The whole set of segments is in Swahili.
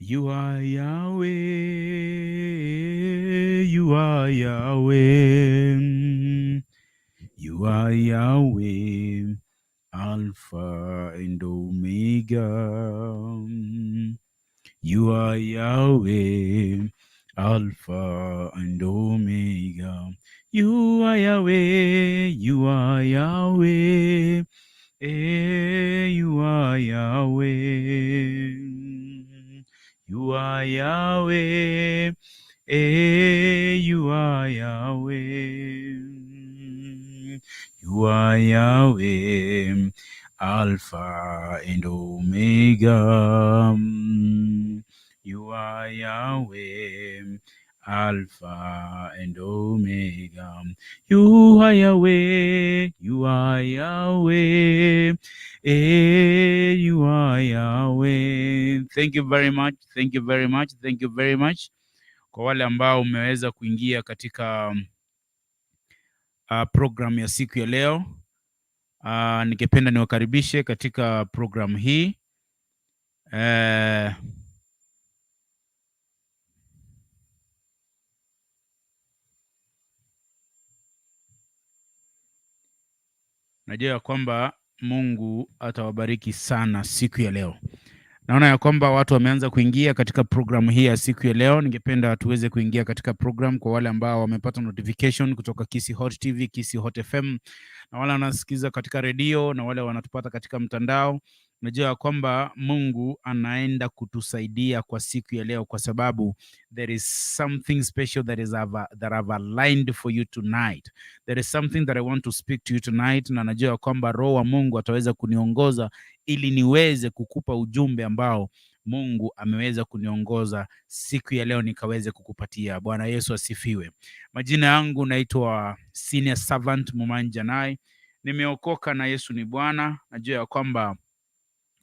You are Yahweh, you are Yahweh, you are Yahweh, Alpha and Omega. You are Yahweh, Alpha and Omega. You are Yahweh, you are Yahweh, you are Yahweh. You are Yahweh, you are Yahweh. You are Yahweh, Alpha and Omega. You are Yahweh, Alpha and Omega. You are Yahweh, you are Yahweh, you are Yahweh. Thank you very much, thank you very much, thank you very much. Kwa wale ambao mmeweza kuingia katika program ya siku ya leo, ningependa niwakaribishe katika program hii. Najua ya kwamba Mungu atawabariki sana siku ya leo. Naona ya kwamba watu wameanza kuingia katika programu hii ya siku ya leo. Ningependa tuweze kuingia katika program kwa wale ambao wamepata notification kutoka Kisii Hot TV, Kisii Hot FM, na wale wanasikiza katika redio na wale wanatupata katika mtandao. Najua ya kwamba Mungu anaenda kutusaidia kwa siku ya leo, kwa sababu there is something special that I've aligned for you tonight. There is something that I want to speak to you tonight, na najua ya kwamba Roho wa Mungu ataweza kuniongoza ili niweze kukupa ujumbe ambao Mungu ameweza kuniongoza siku ya leo nikaweze kukupatia. Bwana Yesu asifiwe. Majina yangu naitwa Senior Servant Mumanjanai. Nimeokoka na Yesu ni Bwana. Najua ya kwamba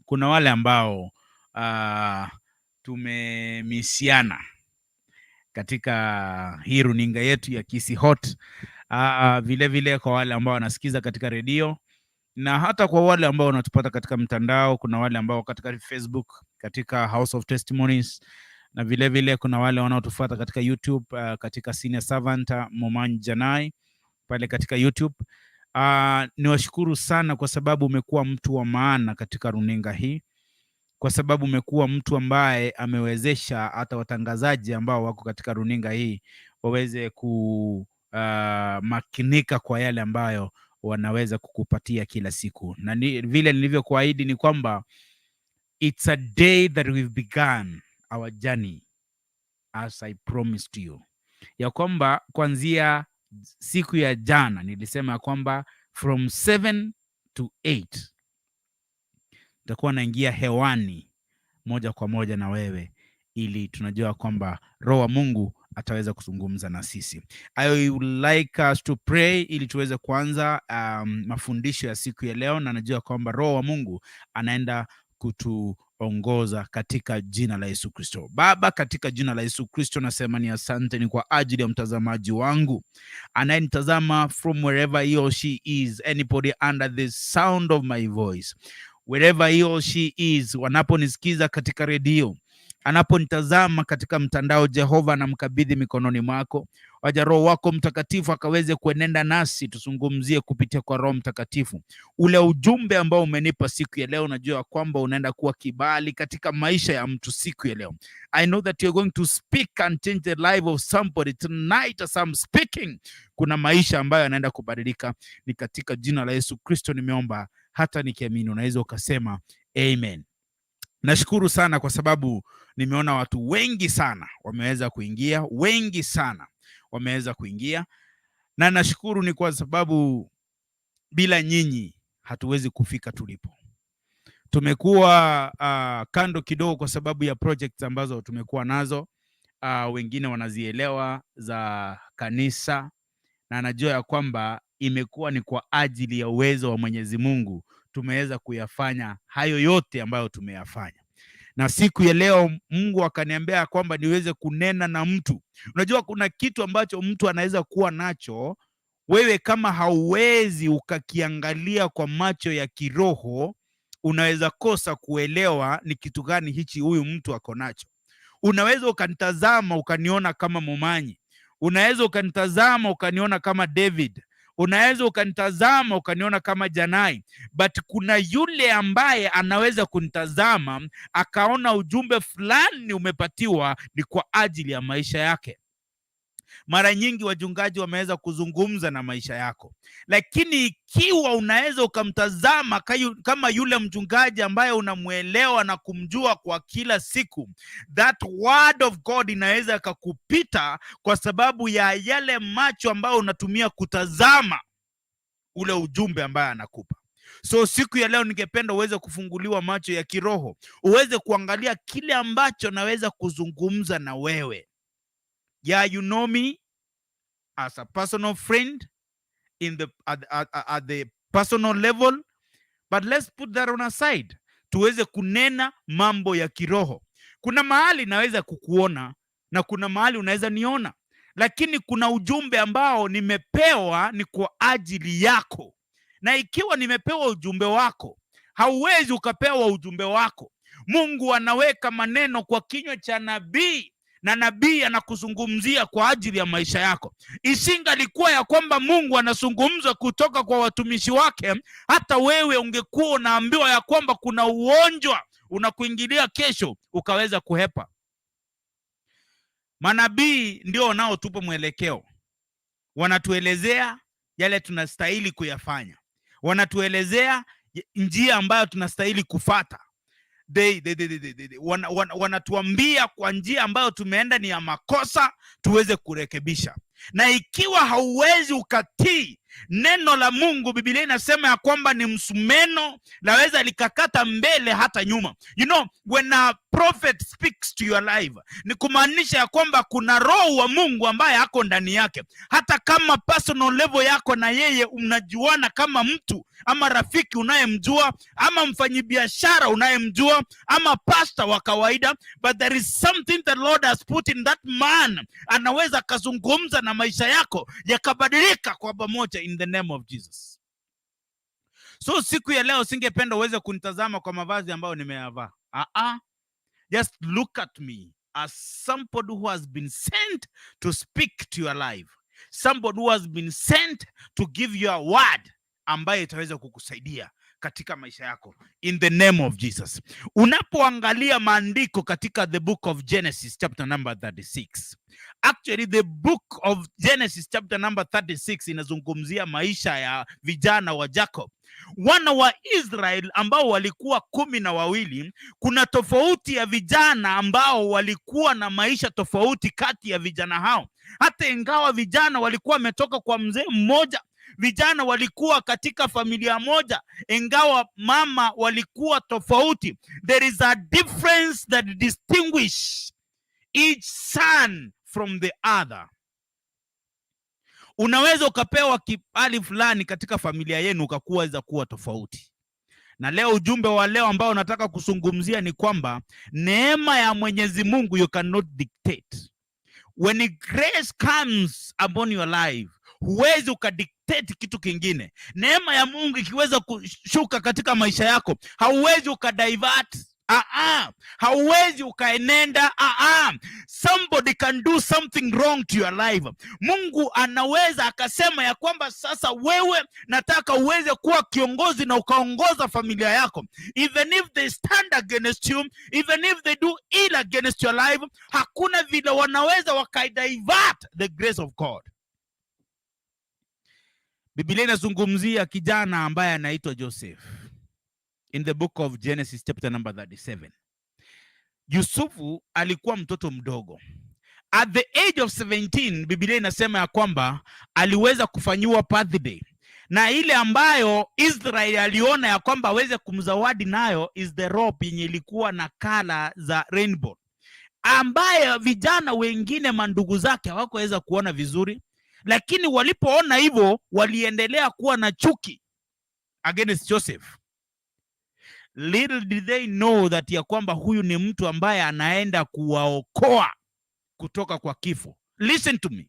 kuna wale ambao tumemisiana katika hii runinga yetu ya Kisii Hot. Vile vile kwa wale ambao wanasikiza katika redio na hata kwa wale ambao wanatupata katika mtandao. Kuna wale ambao katika Facebook, katika House of Testimonies, na vile vile kuna wale wanaotufuata katika YouTube, katika Senior Servant Moman Janai pale katika YouTube. Niwashukuru sana kwa sababu umekuwa mtu wa maana katika runinga hii, kwa sababu umekuwa mtu ambaye amewezesha hata watangazaji ambao wako katika runinga hii waweze kumakinika kwa yale ambayo wanaweza kukupatia kila siku. Na vile nilivyokuahidi ni kwamba it's a day that we've begun our journey as I promised you, ya kwamba kuanzia siku ya jana nilisema ya kwamba from 7 to 8 nitakuwa naingia hewani moja kwa moja na wewe, ili tunajua kwamba Roho wa Mungu ataweza kuzungumza na sisi. I would like us to pray ili tuweze kuanza mafundisho ya siku ya leo, na najua kwamba Roho wa Mungu anaenda kutuongoza katika jina la Yesu Kristo. Baba, katika jina la Yesu Kristo nasema ni asante ni kwa ajili ya mtazamaji wangu anayenitazama from wherever he or she is, anybody under the sound of my voice, wherever he or she is, wanaponisikiza katika redio, anaponitazama katika mtandao, Jehova, namkabidhi mikononi mwako. Wacha Roho wako Mtakatifu akaweze kuenenda nasi, tuzungumzie kupitia kwa Roho Mtakatifu ule ujumbe ambao umenipa siku ya leo. Najua kwamba unaenda kuwa kibali katika maisha ya mtu siku ya leo. I know that you're going to speak and change the life of somebody tonight as I'm speaking. Kuna maisha ambayo yanaenda kubadilika. Ni katika jina la Yesu Kristo nimeomba hata nikiamini. Unaweza ukasema amen. Nashukuru sana kwa sababu nimeona watu wengi sana wameweza kuingia, wengi sana wameweza kuingia, na nashukuru ni kwa sababu bila nyinyi hatuwezi kufika tulipo. Tumekuwa kando kidogo kwa sababu ya projects ambazo tumekuwa nazo, wengine wanazielewa za kanisa, na najua ya kwamba imekuwa ni kwa ajili ya uwezo wa Mwenyezi Mungu tumeweza kuyafanya hayo yote ambayo tumeyafanya. Na siku ya leo Mungu akaniambia kwamba niweze kunena na mtu. Unajua kuna kitu ambacho mtu anaweza kuwa nacho, wewe kama hauwezi ukakiangalia kwa macho ya kiroho, unaweza kosa kuelewa ni kitu gani hichi huyu mtu ako nacho. Unaweza ukanitazama ukaniona kama Momanyi, unaweza ukanitazama ukaniona kama David, unaweza ukanitazama ukaniona kama Janai, but kuna yule ambaye anaweza kunitazama akaona ujumbe fulani umepatiwa ni kwa ajili ya maisha yake. Mara nyingi wachungaji wameweza kuzungumza na maisha yako, lakini ikiwa unaweza ukamtazama kama yule mchungaji ambaye unamwelewa na kumjua kwa kila siku, that word of God inaweza ikakupita kwa sababu ya yale macho ambayo unatumia kutazama ule ujumbe ambaye anakupa. So siku ya leo ningependa uweze kufunguliwa macho ya kiroho, uweze kuangalia kile ambacho naweza kuzungumza na wewe. Yeah, you know me as a personal friend in the at the personal level, but let's put that on aside, tuweze kunena mambo ya kiroho. Kuna mahali naweza kukuona na kuna mahali unaweza niona, lakini kuna ujumbe ambao nimepewa ni kwa ajili yako, na ikiwa nimepewa ujumbe wako, hauwezi ukapewa ujumbe wako. Mungu anaweka maneno kwa kinywa cha nabii na nabii anakuzungumzia kwa ajili ya maisha yako. Isingalikuwa ya kwamba Mungu anazungumza kutoka kwa watumishi wake, hata wewe ungekuwa unaambiwa ya kwamba kuna ugonjwa unakuingilia kesho, ukaweza kuhepa. Manabii ndio wanaotupa mwelekeo, wanatuelezea yale tunastahili kuyafanya, wanatuelezea njia ambayo tunastahili kufata. They, they, they, they, they, they, wanatuambia kwa njia ambayo tumeenda ni ya makosa, tuweze kurekebisha. Na ikiwa hauwezi ukatii neno la Mungu, Biblia inasema ya kwamba ni msumeno, laweza likakata mbele hata nyuma. When a prophet speaks to your life, ni kumaanisha ya kwamba kuna roho wa Mungu ambaye ako ndani yake. Hata kama personal level yako na yeye mnajuana kama mtu ama rafiki unayemjua ama mfanyibiashara unayemjua ama pastor wa kawaida, but there is something the Lord has put in that man, anaweza akazungumza na maisha yako yakabadilika kwa pamoja, in the name of Jesus. So siku ya leo singependa uweze kunitazama kwa mavazi ambayo nimeyavaa. Ah ah. Just look at me as somebody who has been sent to speak to your life, somebody who has been sent to give you a word ambaye itaweza kukusaidia katika maisha yako, in the name of Jesus. Unapoangalia maandiko katika the book of Genesis chapter number 36. Actually, the book of Genesis chapter number 36 inazungumzia maisha ya vijana wa Jacob, wana wa Israel ambao walikuwa 12. Kuna tofauti ya vijana ambao walikuwa na maisha tofauti kati ya vijana hao, hata ingawa vijana walikuwa wametoka kwa mzee mmoja, vijana walikuwa katika familia moja, ingawa mama walikuwa tofauti. There is a difference that distinguish each son from the other. Unaweza ukapewa kibali fulani katika familia yenu ukakuweza kuwa tofauti. Na leo ujumbe wa leo ambao nataka kuzungumzia ni kwamba neema ya Mwenyezi Mungu you cannot dictate. When grace comes upon your life, huwezi ukadictate kitu kingine. Neema ya Mungu ikiweza kushuka katika maisha yako, hauwezi ukadivert. Ah, ah. Hauwezi ukaenenda. Ah, ah. Somebody can do something wrong to your life. Mungu anaweza akasema ya kwamba sasa wewe nataka uweze kuwa kiongozi na ukaongoza familia yako. Even if they stand against you, even if they do ill against your life, hakuna vile wanaweza wakaidivert the grace of God. Biblia inazungumzia kijana ambaye anaitwa Joseph in the book of Genesis chapter number 37. Yusufu alikuwa mtoto mdogo. At the age of 17, Biblia inasema ya kwamba aliweza kufanyiwa birthday, na ile ambayo Israel aliona ya kwamba aweze kumzawadi nayo is the robe yenye ilikuwa na color za rainbow, ambaye vijana wengine mandugu zake hawakuweza kuona vizuri, lakini walipoona hivyo waliendelea kuwa na chuki against Joseph. Little did they know that ya kwamba huyu ni mtu ambaye anaenda kuwaokoa kutoka kwa kifo. Listen to me.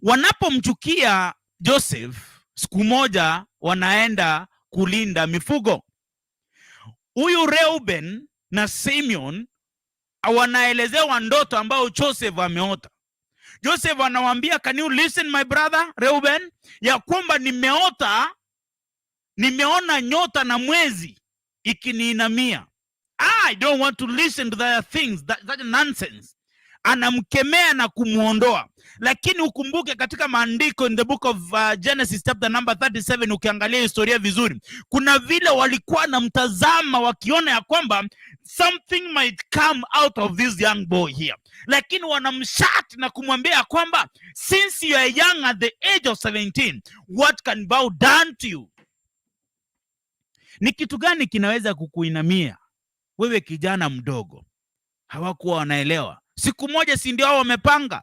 Wanapomchukia Joseph, siku moja wanaenda kulinda mifugo. Huyu Reuben na Simeon Wanaelezewa ndoto ambayo Joseph ameota. Joseph anawaambia, "Can you listen, my brother Reuben, ya kwamba nimeota, nimeona nyota na mwezi ikiniinamia." "I don't want to listen to their things, that nonsense." Anamkemea na kumwondoa. Lakini ukumbuke katika maandiko, in the book of Genesis chapter number 37, ukiangalia historia vizuri, kuna vile walikuwa na mtazama wakiona ya kwamba something might come out of this young boy here, lakini wanamshut na kumwambia ya kwamba, "Since you are young at the age of 17, what can bow down to you?" Ni kitu gani kinaweza kukuinamia wewe kijana mdogo? Hawakuwa wanaelewa. Siku moja, si ndio hao wamepanga,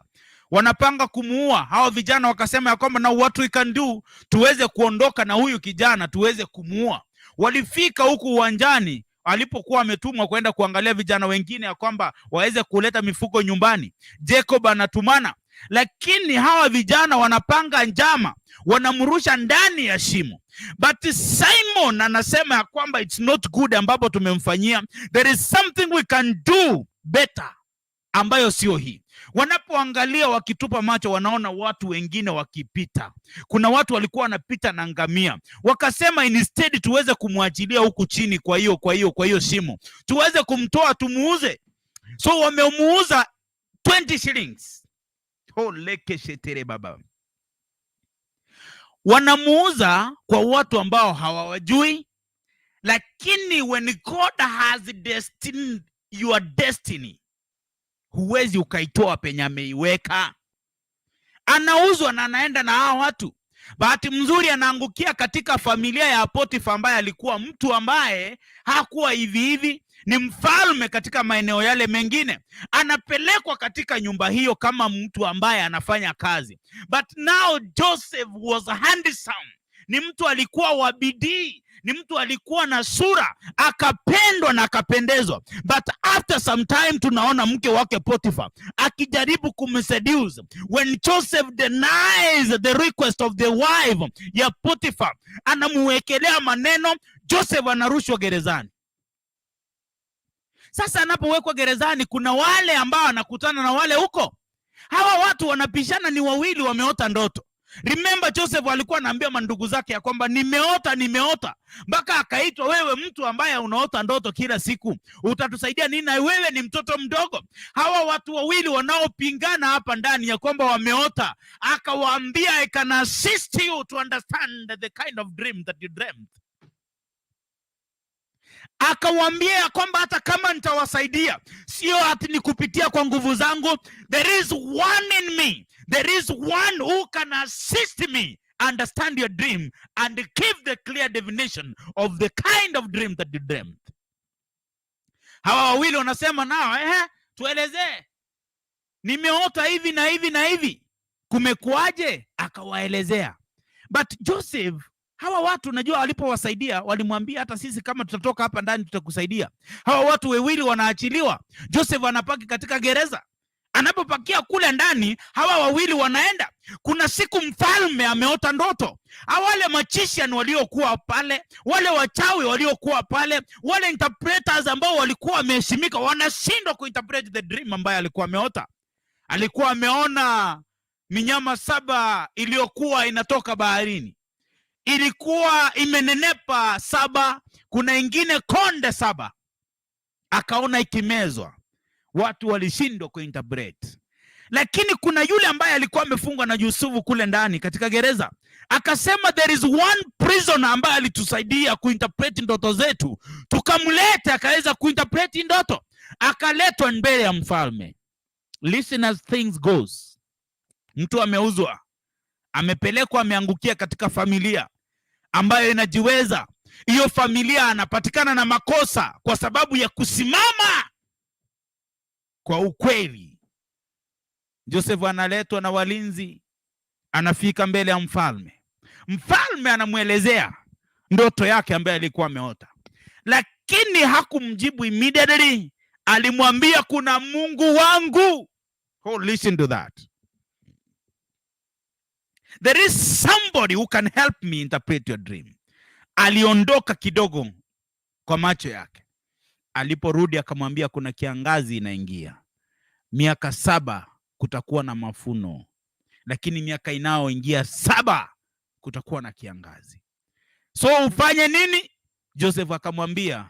wanapanga kumuua. Hawa vijana wakasema ya kwamba, "Now what we can do, tuweze kuondoka na huyu kijana, tuweze kumuua." Walifika huku uwanjani alipokuwa ametumwa kwenda kuangalia vijana wengine ya kwamba waweze kuleta mifugo nyumbani. Jacob anatumana, lakini hawa vijana wanapanga njama, wanamrusha ndani ya shimo. But Simon anasema ya kwamba it's not good ambapo tumemfanyia, there is something we can do better ambayo sio hii. Wanapoangalia, wakitupa macho, wanaona watu wengine wakipita. Kuna watu walikuwa wanapita na ngamia, wakasema instead tuweze kumwachilia huku chini kwa hiyo shimo, tuweze kumtoa tumuuze. So wamemuuza 20 shillings. Oh, leke shetere baba, wanamuuza kwa watu ambao hawawajui, lakini when God has destined your destiny, huwezi ukaitoa penye ameiweka. Anauzwa na anaenda na hao watu. Bahati mzuri anaangukia katika familia ya Potifa, ambaye alikuwa mtu ambaye hakuwa hivi hivi, ni mfalme katika maeneo yale mengine. Anapelekwa katika nyumba hiyo kama mtu ambaye anafanya kazi. But now Joseph was handsome, ni mtu alikuwa wa bidii, ni mtu alikuwa na sura, akapendwa na akapendezwa. But after some time tunaona mke wake Potiphar akijaribu kumseduce. When Joseph denies the request of the wife ya Potiphar, anamuwekelea maneno, Joseph anarushwa gerezani. Sasa anapowekwa gerezani, kuna wale ambao anakutana na wale huko. Hawa watu wanapishana, ni wawili wameota ndoto. Remember, Joseph alikuwa anaambia mandugu zake ya kwamba nimeota, nimeota, mpaka akaitwa, "Wewe mtu ambaye unaota ndoto kila siku, utatusaidia nini? Na wewe ni mtoto mdogo." Hawa watu wawili wanaopingana hapa ndani ya kwamba wameota, akawaambia, "I can assist you to understand the kind of dream that you dreamt." Akawaambia ya kwamba hata kama nitawasaidia, sio ati ni kupitia kwa nguvu zangu. There is one in me, there is one who can assist me understand your dream and give the clear definition of the kind of dream that you dreamt. Hawa wawili wanasema nao, "Tuelezee, nimeota hivi na hivi na hivi, kumekuwaje?" Akawaelezea. But Joseph, hawa watu najua walipowasaidia walimwambia, "Hata sisi kama tutatoka hapa ndani tutakusaidia." Hawa watu wawili wanaachiliwa, Joseph anabaki katika gereza. Anapopakia kule ndani, hawa wawili wanaenda. Kuna siku mfalme ameota ndoto. Wale magician waliokuwa pale, wale wachawi waliokuwa pale, wale interpreters ambao walikuwa wameheshimika, wanashindwa kuinterpret the dream ambayo alikuwa ameota. Alikuwa ameona minyama saba iliyokuwa inatoka baharini, ilikuwa imenenepa saba, kuna ingine konde saba, akaona ikimezwa. Watu walishindwa kuinterpret, lakini kuna yule ambaye alikuwa amefungwa na Yusufu kule ndani katika gereza, akasema there is one prisoner ambaye alitusaidia kuinterpret ndoto zetu, tukamleta akaweza kuinterpret ndoto, akaletwa mbele ya mfalme. Listen as things goes. Mtu ameuzwa, amepelekwa, ameangukia katika familia ambayo inajiweza. Hiyo familia anapatikana na makosa kwa sababu ya kusimama kwa ukweli. Joseph analetwa na walinzi, anafika mbele ya mfalme. Mfalme anamwelezea ndoto yake ambayo alikuwa ameota, lakini hakumjibu immediately. Alimwambia, "Kuna Mungu wangu." Oh, listen to that. There is somebody who can help me interpret your dream. Aliondoka kidogo kwa macho yake. Aliporudi akamwambia kuna kiangazi inaingia, miaka 7 kutakuwa na mavuno, lakini miaka inayoingia 7 kutakuwa na kiangazi. So ufanye nini? Joseph akamwambia,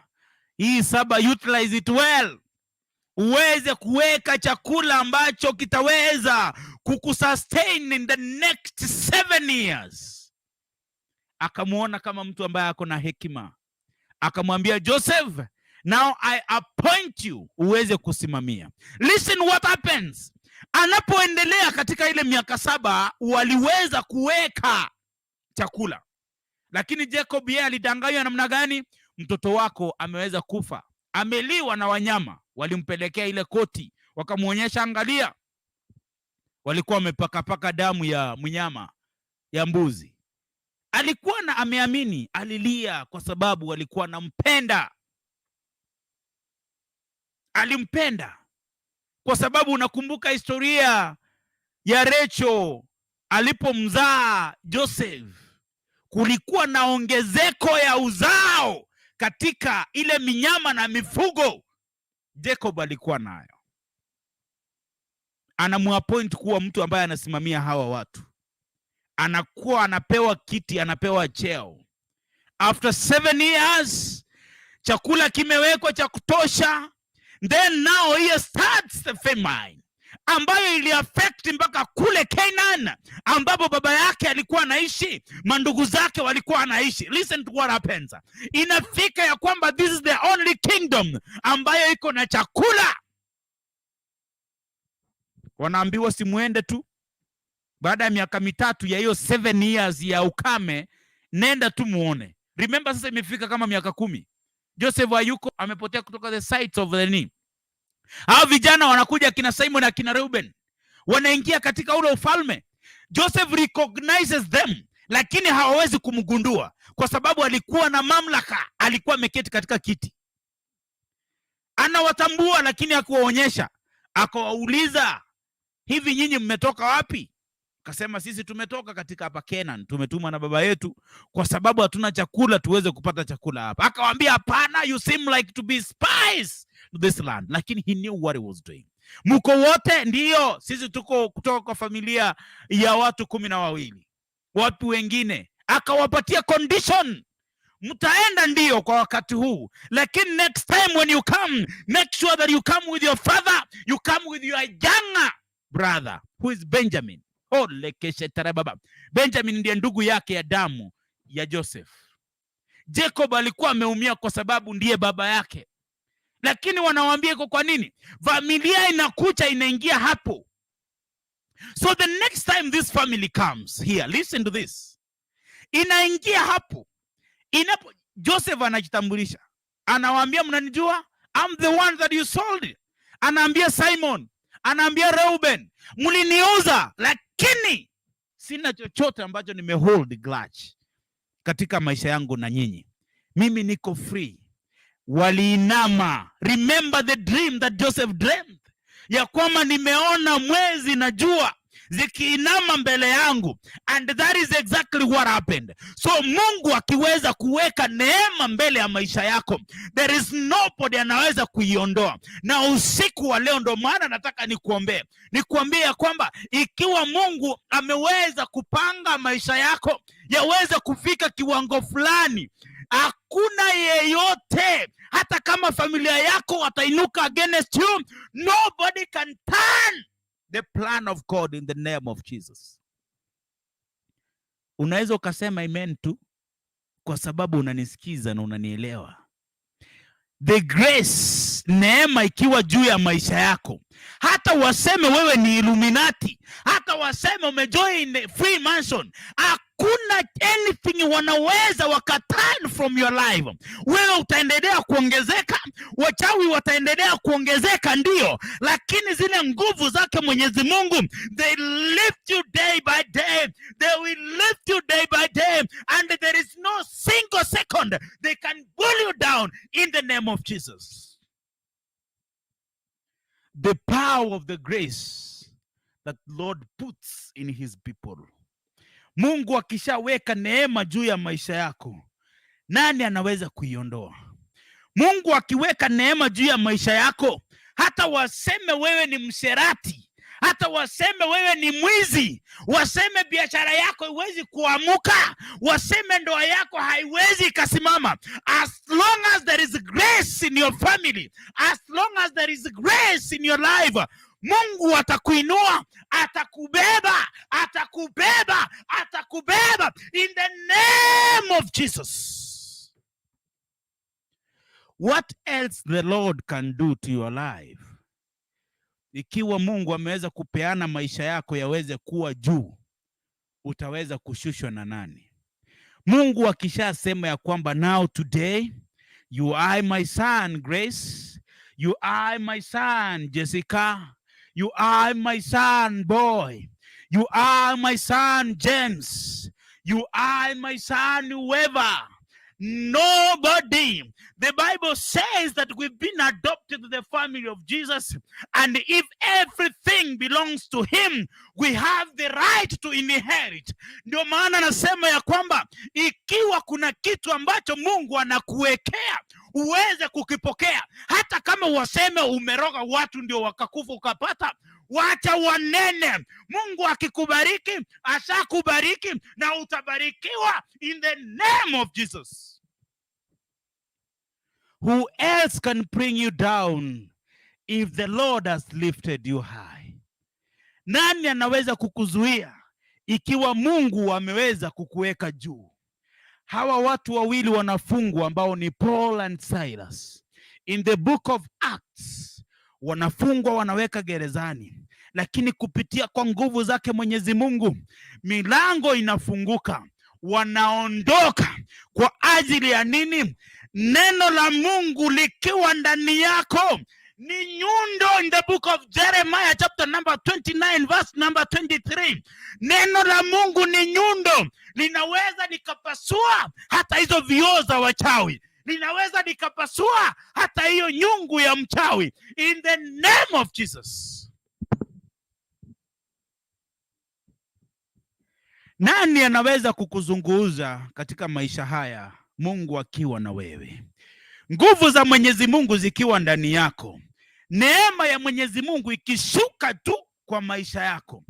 hii 7 utilize it well, uweze kuweka chakula ambacho kitaweza kukusustain in the next 7 years. Akamuona kama mtu ambaye ako na hekima, akamwambia, "Joseph, now I appoint you uweze kusimamia." Listen what happens. Anapoendelea katika ile miaka 7, waliweza kuweka chakula, lakini Jacob yeye alidanganywa namna gani? Mtoto wako ameweza kufa, ameliwa na wanyama. Walimpelekea ile koti, wakamwonyesha, angalia, walikuwa wamepakapaka damu ya mnyama ya mbuzi. Alikuwa na ameamini, alilia kwa sababu alikuwa anampenda, alimpenda kwa sababu unakumbuka historia ya Rachel alipomzaa Joseph, kulikuwa na ongezeko ya uzao katika ile minyama na mifugo Jacob alikuwa nayo. Anamuappoint kuwa mtu ambaye anasimamia hawa watu, anakuwa anapewa kiti, anapewa cheo. After 7 years chakula kimewekwa cha kutosha, then now he starts the famine ambayo iliaffect mpaka kule Canaan ambapo baba yake alikuwa anaishi, mandugu zake walikuwa anaishi. Listen to what happens. Inafika ya kwamba this is the only kingdom ambayo iko na chakula. Wanaambiwa simuende tu, baada ya miaka 3 ya hiyo 7 years ya ukame, nenda tu muone. Remember, sasa imefika kama miaka 10, Joseph hayuko, amepotea kutoka the sight of the knee. Hao vijana wanakuja, akina Simon na akina Reuben, wanaingia katika ule ufalme. Joseph recognizes them, lakini hawawezi kumgundua kwa sababu alikuwa na mamlaka, alikuwa ameketi katika kiti, anawatambua lakini hakuwaonyesha. Akawauliza, "Hivi nyinyi mmetoka wapi?" Akasema, "Sisi tumetoka katika hapa Canaan, tumetumwa na baba yetu kwa sababu hatuna chakula, tuweze kupata chakula hapa." Akawaambia, "Hapana, you seem like to be spies to this land," lakini he knew what he was doing. "Mko wote?" "Ndiyo, sisi tuko kutoka kwa familia ya watu 12." "Watu wengine?" Akawapatia condition: "Mtaenda ndio kwa wakati huu, lakini next time when you come, make sure that you come with your father, you come with your younger brother who is Benjamin." Oh, lekeshetarababa. Benjamin ndiye ndugu yake ya damu ya Joseph. Jacob alikuwa ameumia kwa sababu ndiye baba yake, lakini wanawaambia iko kwa nini familia inakucha inaingia hapo. So the next time this family comes here, listen to this, inaingia hapo inapo Joseph anajitambulisha, anawaambia, "Mnanijua? I'm the one that you sold." Anaambia Simon, anaambia Reuben, "Mliniuza, lakini sina chochote ambacho nimehold grudge katika maisha yangu na nyinyi. Mimi niko free." Waliinama. Remember the dream that Joseph dreamt, ya kwamba nimeona mwezi na jua zikiinama mbele yangu, and that is exactly what happened. So Mungu akiweza kuweka neema mbele ya maisha yako, there is nobody anaweza kuiondoa. Na usiku wa leo ndo maana nataka nikuombee, nikuambie ya kwamba ikiwa Mungu ameweza kupanga maisha yako yaweze kufika kiwango fulani, hakuna yeyote, hata kama familia yako watainuka against you, nobody can turn the plan of God in the name of Jesus. Unaweza ukasema amen tu kwa sababu unanisikiza na unanielewa. The grace, neema ikiwa juu ya maisha yako, hata waseme wewe ni Illuminati, hata waseme umejoin Freemason, hakuna anything wanaweza wakaturn from your life. Wewe utaendelea kuongezeka, wachawi wataendelea kuongezeka, ndio, lakini zile nguvu zake Mwenyezi Mungu, they lift you day by day, they will lift you day by day, and there is no single second they can pull you down in the name of Jesus. The power of the grace that Lord puts in his people. Mungu akishaweka neema juu ya maisha yako, nani anaweza kuiondoa? Mungu akiweka neema juu ya maisha yako, hata waseme wewe ni msherati, hata waseme wewe ni mwizi, waseme biashara yako haiwezi kuamuka, waseme ndoa yako haiwezi ikasimama, as long as there is grace in your family, as long as there is grace in your life, Mungu atakuinua, atakubeba, atakubeba, atakubeba in the name of Jesus. What else the Lord can do to your life? Ikiwa Mungu ameweza kupeana maisha yako yaweze kuwa juu, utaweza kushushwa na nani? Mungu akishasema ya kwamba, "Now today you are my son Grace, you are my son Jessica, you are my son boy, you are my son James, you are my son whoever." Nobody. The Bible says that we've been adopted to the family of Jesus, and if everything belongs to him, we have the right to inherit. Ndio maana nasema ya kwamba ikiwa kuna kitu ambacho Mungu anakuwekea uweze kukipokea, hata kama waseme umeroga watu ndio wakakufa ukapata, wacha wanene. Mungu akikubariki, ashakubariki na utabarikiwa in the name of Jesus. Who else can bring you down if the Lord has lifted you high? Nani anaweza kukuzuia ikiwa Mungu ameweza kukuweka juu? Hawa watu wawili wanafungwa ambao ni Paul and Silas. In the book of Acts wanafungwa, wanaweka gerezani, lakini kupitia kwa nguvu zake Mwenyezi Mungu milango inafunguka, wanaondoka. Kwa ajili ya nini? Neno la Mungu likiwa ndani yako ni nyundo. In the book of Jeremiah chapter number 29 verse number 23, neno la Mungu ni nyundo, linaweza likapasua hata hizo vioo za wachawi, linaweza likapasua hata hiyo nyungu ya mchawi in the name of Jesus. Nani anaweza kukuzunguza katika maisha haya, Mungu akiwa na wewe? Nguvu za Mwenyezi Mungu zikiwa ndani yako, neema ya Mwenyezi Mungu ikishuka tu kwa maisha yako.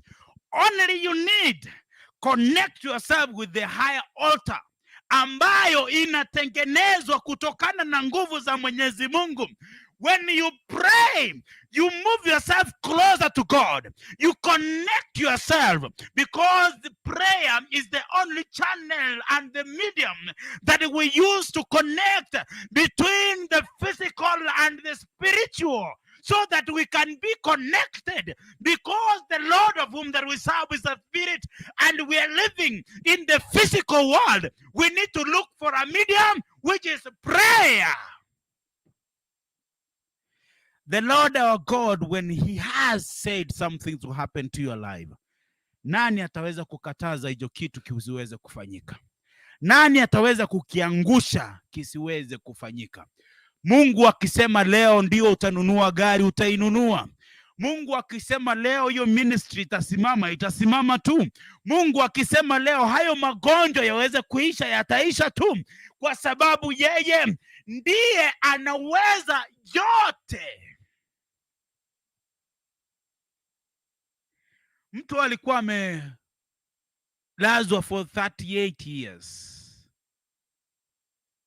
Only you need connect yourself with the higher altar ambayo inatengenezwa kutokana na nguvu za Mwenyezi Mungu. When you pray, you move yourself closer to God. You connect yourself because the prayer is the only channel and the medium that we use to connect between the physical and the spiritual, so that we can be connected, because the Lord of whom that we serve is a spirit and we are living in the physical world. We need to look for a medium, which is prayer. The Lord our God, when he has said something to happen to your life, nani ataweza kukataza hicho kitu kisiweze kufanyika? Nani ataweza kukiangusha kisiweze kufanyika? Mungu akisema leo ndio utanunua gari, utainunua. Mungu akisema leo hiyo ministry itasimama, itasimama tu. Mungu akisema leo hayo magonjwa yaweze kuisha, yataisha tu, kwa sababu yeye ndiye anaweza yote. Mtu alikuwa amelazwa for 38 years.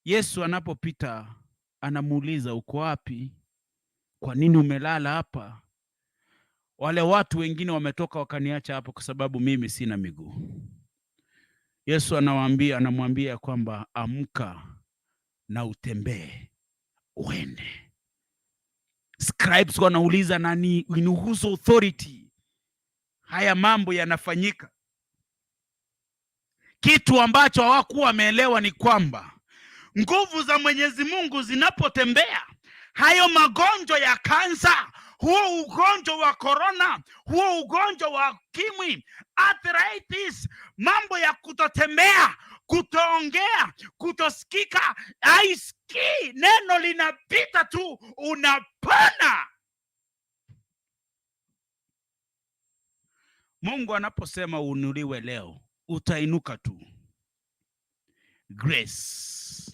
Yesu anapopita anamuuliza, "Uko wapi? Kwa nini umelala hapa? Wale watu wengine wametoka wakaniacha hapo kwa sababu mimi sina miguu." Yesu anawaambia, anamwambia kwamba amka na utembee uende. Scribes wanauliza, nani, in whose authority haya mambo yanafanyika? Kitu ambacho hawakuwa wameelewa ni kwamba nguvu za Mwenyezi Mungu zinapotembea, hayo magonjwa ya kansa, huo ugonjwa wa korona, huo ugonjwa wa ukimwi, arthritis, mambo ya kutotembea, kutoongea, kutosikika, haisikii, neno linapita tu, unapona. Mungu anaposema uinuliwe leo, utainuka tu. Grace,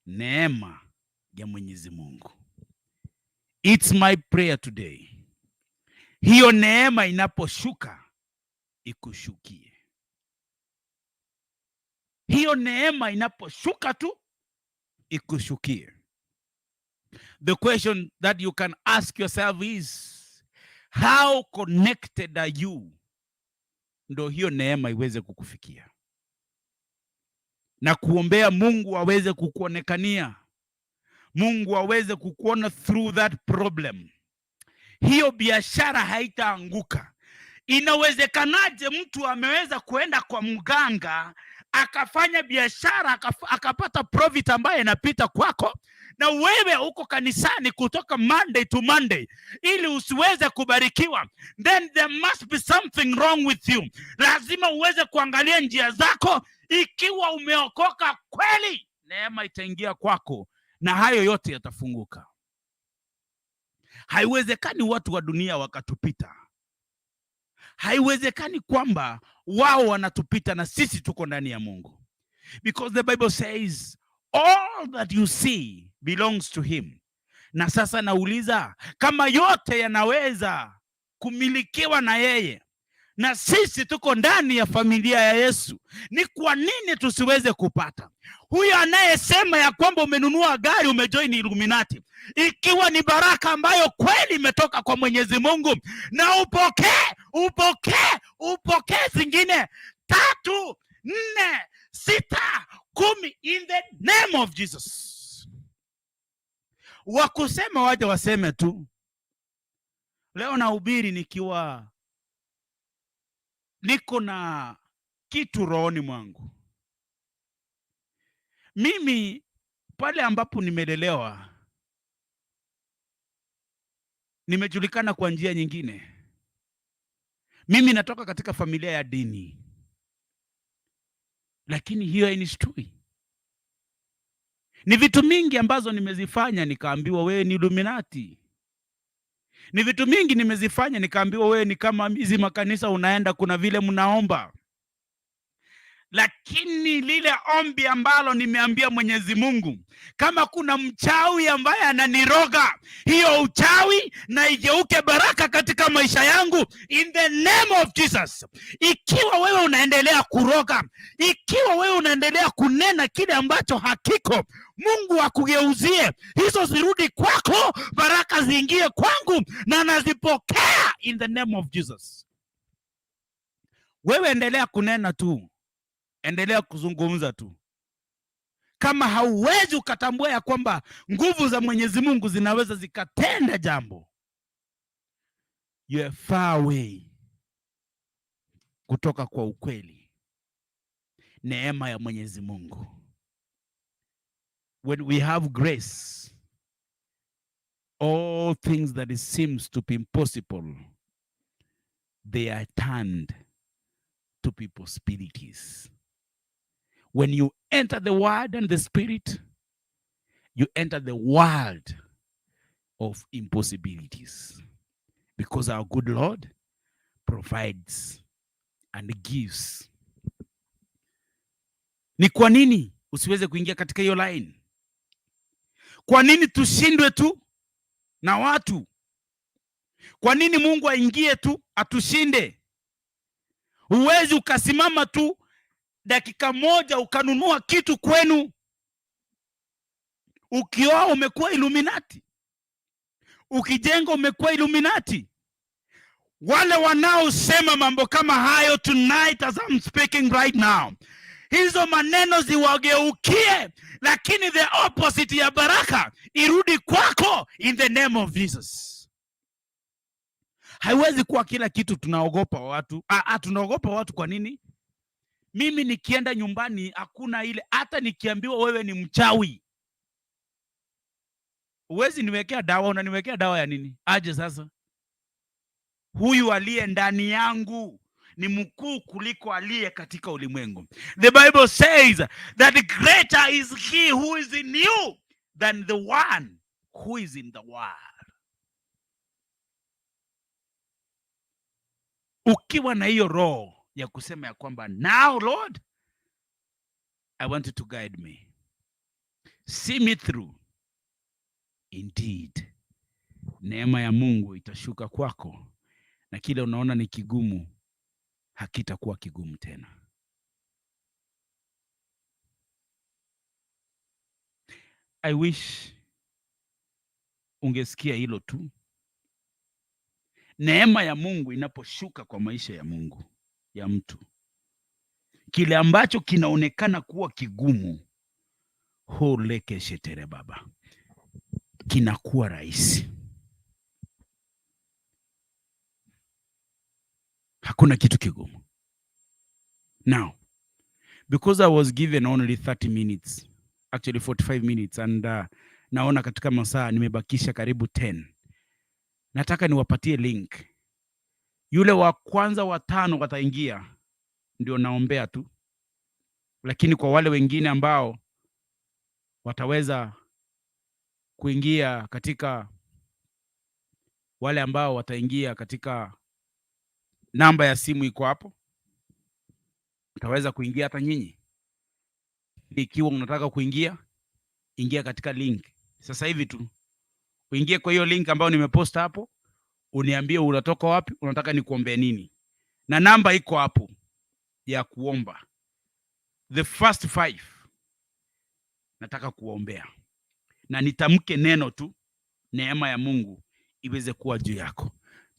neema. ya Mwenyezi Mungu. It's my prayer today. Hiyo neema inaposhuka, ikushukie. Hiyo neema inaposhuka tu, ikushukie. The question that you can ask yourself is, how connected are you ndo hiyo neema iweze kukufikia, na kuombea Mungu aweze kukuonekania, Mungu aweze kukuona through that problem. Hiyo biashara haitaanguka. Inawezekanaje mtu ameweza kuenda kwa mganga akafanya biashara, akapata profit ambayo inapita kwako, na wewe uko kanisani kutoka Monday to Monday ili usiweze kubarikiwa? Then there must be something wrong with you. Lazima uweze kuangalia njia zako. Ikiwa umeokoka kweli, neema itaingia kwako na hayo yote yatafunguka. Haiwezekani watu wa dunia wakatupita. Haiwezekani kwamba wao wanatupita na sisi tuko ndani ya Mungu, because the Bible says all that you see belongs to him. Na sasa nauliza, kama yote yanaweza kumilikiwa na yeye na sisi tuko ndani ya familia ya Yesu, ni kwa nini tusiweze kupata? Huyo anayesema ya kwamba umenunua gari, umejoin Illuminati, ikiwa ni baraka ambayo kweli imetoka kwa Mwenyezi Mungu, na upokee, upokee, upokee zingine tatu, nne, sita, 10 in the name of Jesus. Wakusema waje waseme tu. Leo nahubiri nikiwa niko na kitu rohoni mwangu. Mimi pale ambapo nimelelewa, nimejulikana kwa njia nyingine. Mimi natoka katika familia ya dini, lakini hiyo hainishtui. Ni vitu mingi ambazo nimezifanya nikaambiwa wewe ni Illuminati. Ni vitu mingi nimezifanya nikaambiwa wewe ni kama hizi makanisa unaenda, kuna vile mnaomba. Lakini lile ombi ambalo nimeambia Mwenyezi Mungu, kama kuna mchawi ambaye ananiroga, hiyo uchawi na igeuke baraka katika maisha yangu in the name of Jesus. Ikiwa wewe unaendelea kuroga, ikiwa wewe unaendelea kunena kile ambacho hakiko, Mungu akugeuzie hizo, zirudi kwako, baraka ziingie kwangu, na nazipokea in the name of Jesus. Wewe endelea kunena tu, endelea kuzungumza tu. Kama hauwezi ukatambua ya kwamba nguvu za Mwenyezi Mungu zinaweza zikatenda jambo, you are far away kutoka kwa ukweli, neema ya Mwenyezi Mungu. When we have grace, all things that it seems to be impossible, they are turned to be possibilities. When you enter the Word and the Spirit, you enter the world of impossibilities, because our good Lord provides and gives. Ni kwa nini usiweze kuingia katika hiyo line? Kwa nini tushindwe tu na watu? Kwa nini Mungu aingie tu atushinde? Huwezi ukasimama tu dakika moja ukanunua kitu kwenu. Ukioa umekuwa Illuminati, ukijenga umekuwa Illuminati. Wale wanaosema mambo kama hayo tonight as I'm speaking right now, hizo maneno ziwageukie, lakini the opposite ya baraka irudi kwako in the name of Jesus. Haiwezi kuwa kila kitu tunaogopa watu. Ah, ah, tunaogopa watu kwa nini? Mimi nikienda nyumbani hakuna ile, hata nikiambiwa wewe ni mchawi, huwezi niwekea dawa. Unaniwekea dawa ya nini? Aje sasa, huyu aliye ndani yangu ni mkuu kuliko aliye katika ulimwengu. The Bible says that greater is he who is in you than the one who is in the world. Ukiwa na hiyo roho ya kusema ya kwamba now Lord, I want you to guide me, see me through. Indeed, neema ya Mungu itashuka kwako na kile unaona ni kigumu hakitakuwa kigumu tena. I wish ungesikia hilo tu. Neema ya Mungu inaposhuka kwa maisha ya Mungu ya mtu, kile ambacho kinaonekana kuwa kigumu, holekeshetere baba, kinakuwa rahisi. Hakuna kitu kigumu. Now, because I was given only 30 minutes, actually 45 minutes, and naona katika masaa nimebakisha karibu 10. Nataka niwapatie link. Yule wa kwanza watano wataingia, ndio naombea tu, lakini kwa wale wengine ambao wataweza kuingia katika, wale ambao wataingia katika namba ya simu iko hapo, utaweza kuingia hata nyinyi. Ikiwa unataka kuingia, ingia katika link sasa hivi tu, uingie kwa hiyo link ambayo nimepost hapo, uniambie unatoka wapi, unataka nikuombee nini, na namba iko hapo ya kuomba. The first five nataka kuombea na nitamke neno tu, neema ya Mungu iweze kuwa juu yako.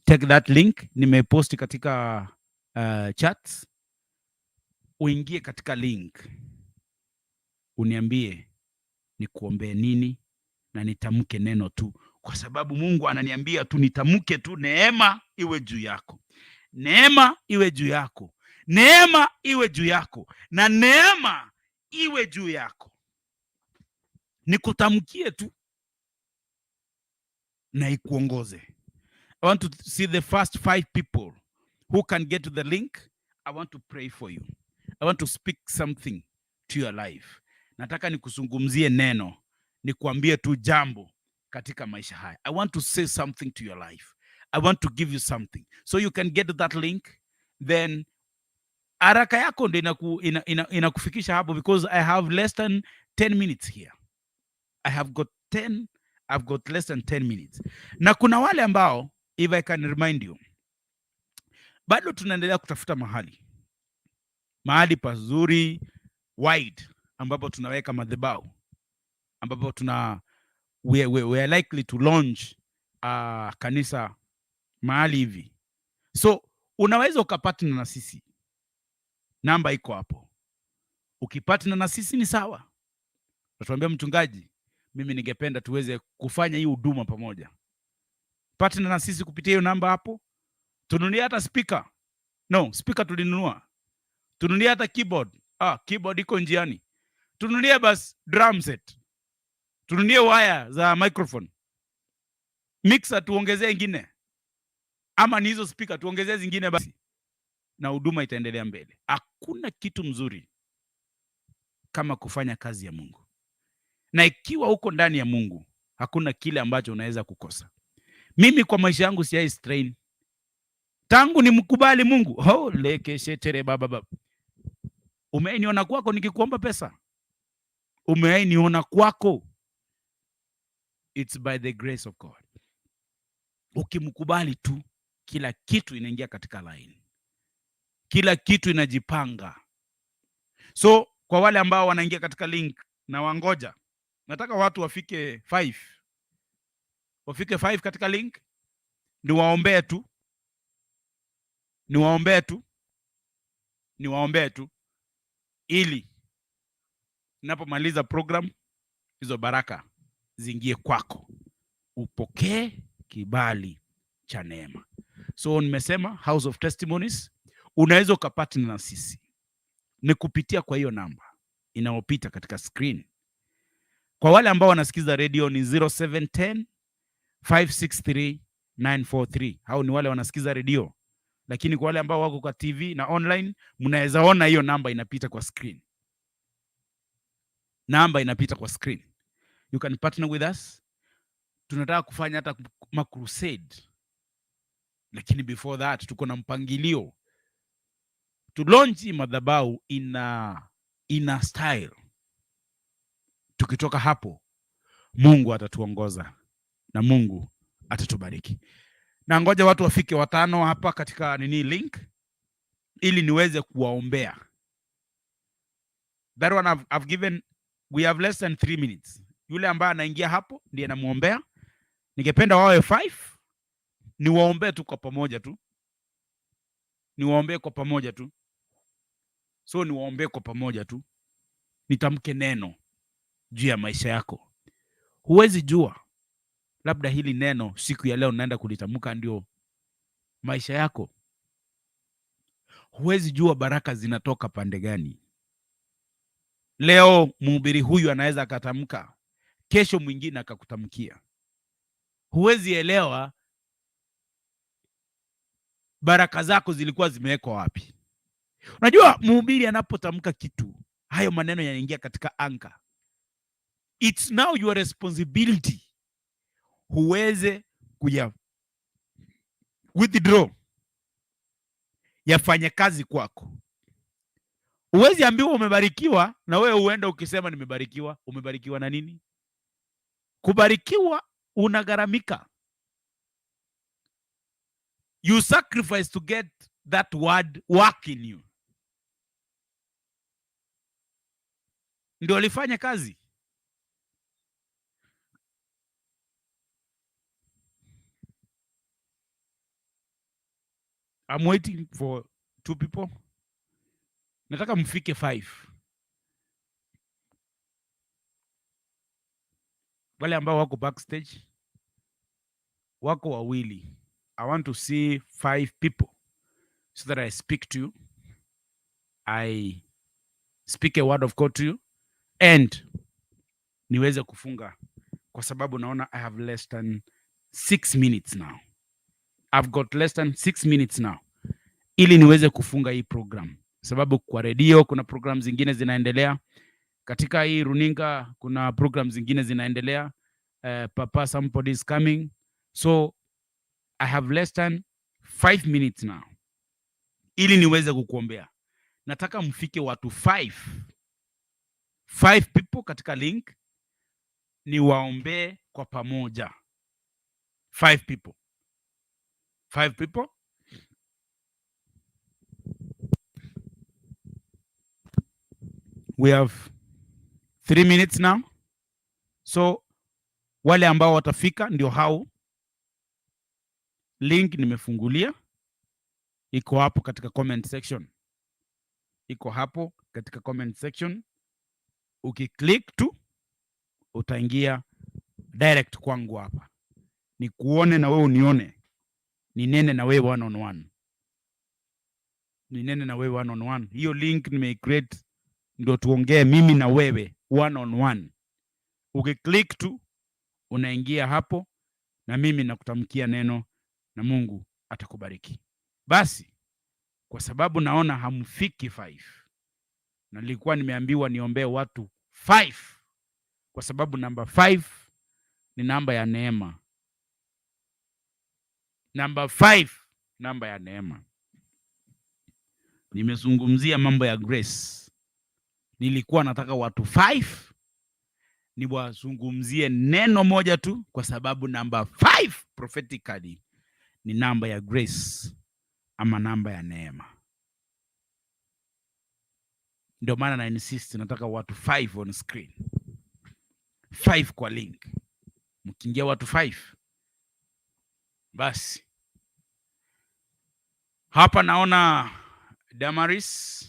Take that link, nimeposti katika chats. Uingie katika link uniambie nikuombee nini, na nitamke neno tu, kwa sababu Mungu ananiambia tu nitamke tu, neema iwe juu yako, neema iwe juu yako, neema iwe juu yako, na neema iwe juu yako. Nikutamkie tu na ikuongoze. I want to see the first five people who can get to the link. I want to pray for you. I want to speak something to your life. Nataka nikuzungumzie neno, nikuambie tu jambo katika maisha haya. I want to say something to your life. I want to give you something. So you can get that link, then haraka yako ndio inakufikisha hapo, because I have less than 10 minutes here. I have got 10, I've got less than 10 minutes. Na kuna wale ambao, if I can remind you, bado tunaendelea kutafuta mahali pazuri wide ambapo tunaweka madhabahu, ambapo tuna we are likely to launch kanisa mahali hivi, so unaweza ukapartner na sisi, namba iko hapo. Ukipartner na sisi ni sawa, utatuambia, "Mchungaji, mimi ningependa tuweze kufanya hii huduma pamoja." Partner na sisi kupitia hiyo namba hapo, tununulie hata speaker. No, speaker tulinunua. Tununulie hata keyboard. Ah, keyboard iko njiani. Tununulie bas drum set, tununulie waya za microphone, mixer tuongezee ingine, ama ni hizo speaker tuongezee zingine basi, na huduma itaendelea mbele. Hakuna kitu mzuri kama kufanya kazi ya Mungu, na ikiwa uko ndani ya Mungu, hakuna kile ambacho unaweza kukosa. Mimi kwa maisha yangu siai strain tangu nimkubali Mungu. Oh, lekeshetere baba baba. Umeiniona kwako nikikuomba pesa? Umeiniona kwako? It's by the grace of God. Ukimkubali tu, kila kitu inaingia katika line, kila kitu inajipanga. So kwa wale ambao wanaingia katika link na wangoja, nataka watu wafike 5, wafike 5 katika link, niwaombee tu, niwaombee tu, niwaombee tu, ili ninapomaliza program hizo baraka ziingie kwako, upokee kibali cha neema. So nimesema House of Testimonies, unaweza ukapartner na sisi ni kupitia kwa hiyo namba inayopita katika screen. Kwa wale ambao wanasikiza radio ni 0710 563 943. Hao ni wale wanasikiza redio, lakini kwa wale ambao wako kwa TV na online, mnaweza ona hiyo namba inapita kwa screen. Namba inapita kwa screen. You can partner with us. Tunataka kufanya hata ma crusade, lakini before that tuko na mpangilio to launch hii madhabahu ina style. Tukitoka hapo, Mungu atatuongoza. Na Mungu atatubariki. Na ngoja watu wafike watano hapa katika nini link ili niweze kuwaombea. That one I've given, we have less than 3 minutes. Yule ambaye anaingia hapo ndiye namuombea. Ningependa wawe five, niwaombee tu kwa pamoja tu, niwaombee kwa pamoja tu. So niwaombee kwa pamoja tu, nitamke neno juu ya maisha yako. Huwezi jua, labda hili neno siku ya leo naenda kulitamka ndio maisha yako. Huwezi jua baraka zinatoka pande gani. Leo mhubiri huyu anaweza akatamka, kesho mwingine akakutamkia. Huwezi elewa baraka zako zilikuwa zimewekwa wapi. Unajua, mhubiri anapotamka kitu, hayo maneno yanaingia katika anga. It's now your responsibility huweze kuya withdraw yafanye kazi kwako. Huwezi ambiwa umebarikiwa na wewe uenda ukisema nimebarikiwa. Umebarikiwa na nini? Kubarikiwa unagharamika. You sacrifice to get that word work in you. Ndio alifanya kazi. I'm waiting for two people. Nataka mfike five. Wale ambao wako backstage wako wawili. I want to see five people so that I speak to you. I speak a word of God to you and niweze kufunga kwa sababu naona I have less than 6 minutes now. I've got less than 6 minutes now ili niweze kufunga hii program, sababu kwa redio kuna program zingine zinaendelea, katika hii runinga kuna program zingine zinaendelea. Papa somebody is coming, so I have less than 5 minutes now ili niweze kukuombea. Nataka mfike watu five people katika link, niwaombee kwa pamoja. Five people, five people. We have 3 minutes now, so wale ambao watafika ndio hao. Link nimefungulia, iko hapo katika comment section, iko hapo katika comment section. Ukiclick tu utaingia direct kwangu hapa, nikuone na wewe unione, ninene na wewe one on one, ninene na wewe one on one. Hiyo link nimeicreate ndio tuongee mimi na wewe one on one. Ukiclick tu unaingia hapo na mimi nakutamkia neno na Mungu atakubariki. Basi kwa sababu naona hamfiki five, na nilikuwa nimeambiwa niombee watu five, kwa sababu namba five ni namba ya neema. Namba five, namba ya neema. Nimezungumzia mambo ya grace. Nilikuwa nataka watu five niwazungumzie neno moja tu, kwa sababu namba five prophetically ni namba ya grace ama namba ya neema. Ndio maana na insist nataka watu five on screen, five kwa link. Mkiingia watu five, basi hapa naona Damaris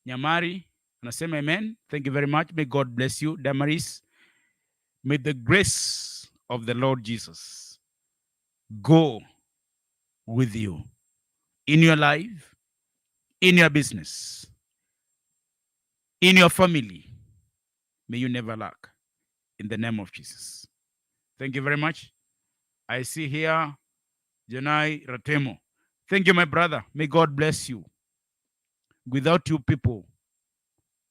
Nyamari anasema amen. Thank you very much. May God bless you, Damaris. May the grace of the Lord Jesus go with you in your life, in your business, in your family. May you never lack in the name of Jesus. Thank you very much. I see here Janai Ratemo. Thank you, my brother. May God bless you. Without you people,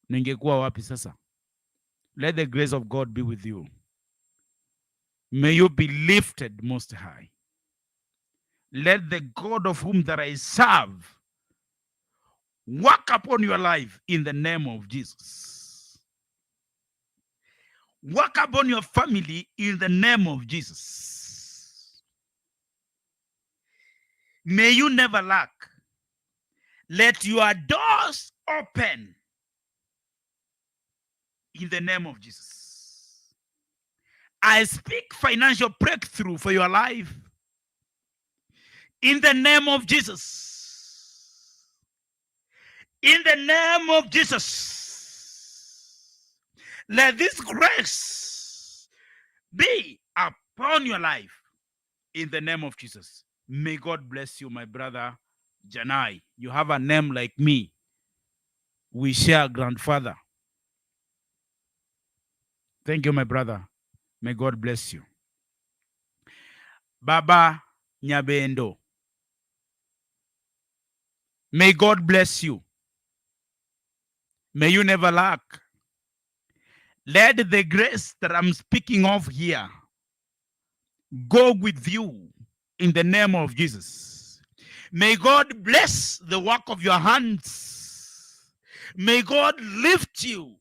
ningekuwa wapi sasa? Let the grace of God be with you. May you be lifted most high. Let the God of whom that I serve work upon your life in the name of Jesus. Work upon your family in the name of Jesus. May you never lack. Let your doors open in the name of Jesus. I speak financial breakthrough for your life in the name of Jesus. In the name of Jesus. Let this grace be upon your life in the name of Jesus. May God bless you, my brother Janai. You have a name like me. We share grandfather. Thank you, my brother. May God bless you. Baba Nyabendo. May God bless you. May you never lack. Let the grace that I'm speaking of here go with you in the name of Jesus. May God bless the work of your hands. May God lift you.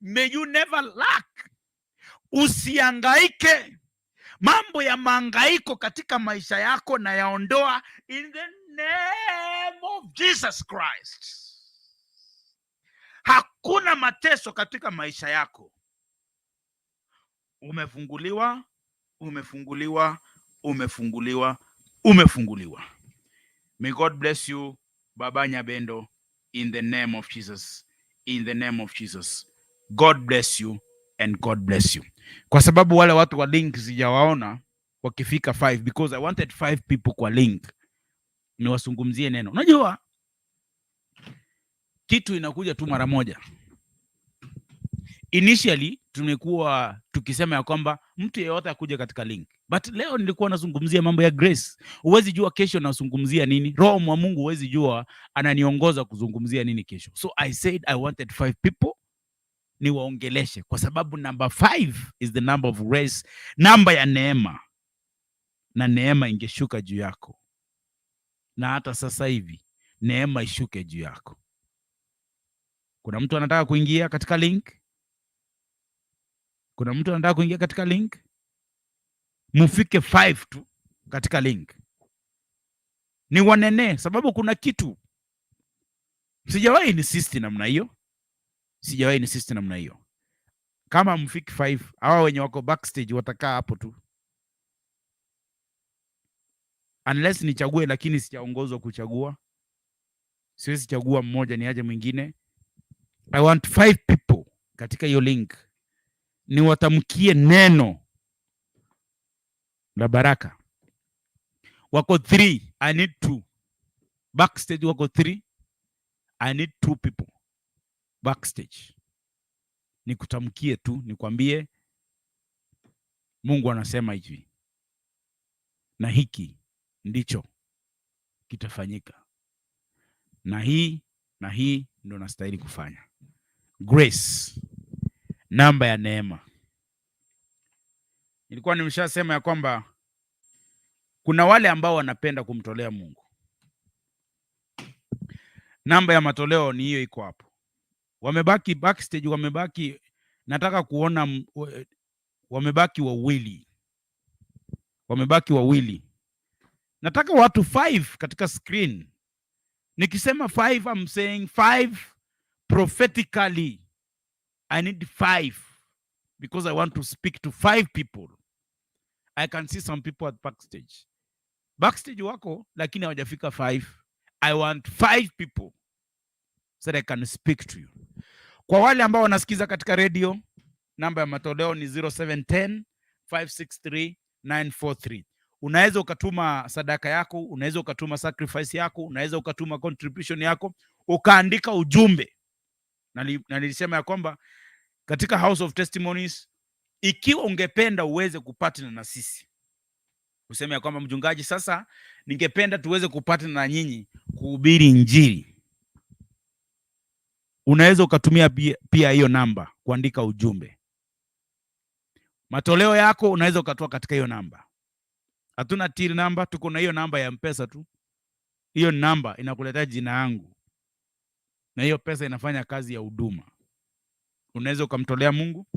May you never lack. Usiangaike. Mambo ya maangaiko katika maisha yako nayaondoa in the name of Jesus Christ. Hakuna mateso katika maisha yako. Umefunguliwa, umefunguliwa, umefunguliwa, umefunguliwa. May God bless you, Baba Nyabendo, in the name of Jesus. In the name of Jesus. God bless you and God bless you. Kwa sababu wale watu wa link sijawaona wakifika 5, because I wanted five people kwa link niwazungumzie neno. Unajua kitu inakuja tu mara moja. Initially tumekuwa tukisema ya kwamba mtu yeyote akuja katika link, but leo nilikuwa nazungumzia mambo ya grace. Huwezi jua kesho nazungumzia nini. Roho wa Mungu huwezi jua ananiongoza kuzungumzia nini kesho. So I said I wanted five people niwaongeleshe, kwa sababu number five is the number of grace, namba ya neema, na neema ingeshuka juu yako, na hata sasa hivi neema ishuke juu yako. Kuna mtu anataka kuingia katika link? Kuna mtu anataka kuingia katika link? Mufike five tu katika link, ni wanene, sababu kuna kitu sijawahi insist namna hiyo, sijawahi insist namna hiyo. Kama mfiki five, hawa wenye wako backstage watakaa hapo tu, unless nichague, lakini sijaongozwa kuchagua. Siwezi chagua mmoja niache mwingine. I want five people katika hiyo link niwatamkie neno la baraka. Wako three, I need two. Backstage wako three, I need two people backstage. Nikutamkie tu, nikwambie Mungu anasema hivi na hiki ndicho kitafanyika, na hii na hii ndo nastahili kufanya. Grace, namba ya neema. Nilikuwa nimeshasema ya kwamba kuna wale ambao wanapenda kumtolea Mungu. Namba ya matoleo ni hiyo, iko hapo. Wamebaki backstage, wamebaki, nataka kuona wamebaki wawili, wamebaki wawili. Nataka watu five katika screen. Nikisema five, I'm saying five prophetically. I need five because I want to speak to five people. I can see some people at backstage. Backstage wako lakini hawajafika five. I want five people so that I can speak to you. Kwa wale ambao wanasikiza katika radio, namba ya matoleo ni 0710 563 943. Unaweza ukatuma sadaka yako, unaweza ukatuma sacrifice yako, unaweza ukatuma contribution yako, ukaandika ujumbe. Na nilisema ya kwamba katika House of Testimonies, ikiwa ungependa uweze kupartner na sisi, useme ya kwamba mchungaji, sasa ningependa tuweze kupartner na nyinyi kuhubiri Injili, unaweza ukatumia pia hiyo namba kuandika ujumbe. Matoleo yako unaweza ukatoa katika hiyo namba. Hatuna till number, tuko na hiyo namba ya Mpesa tu. Hiyo namba inakuletea jina yangu, na hiyo pesa inafanya kazi ya huduma. Unaweza ukamtolea Mungu.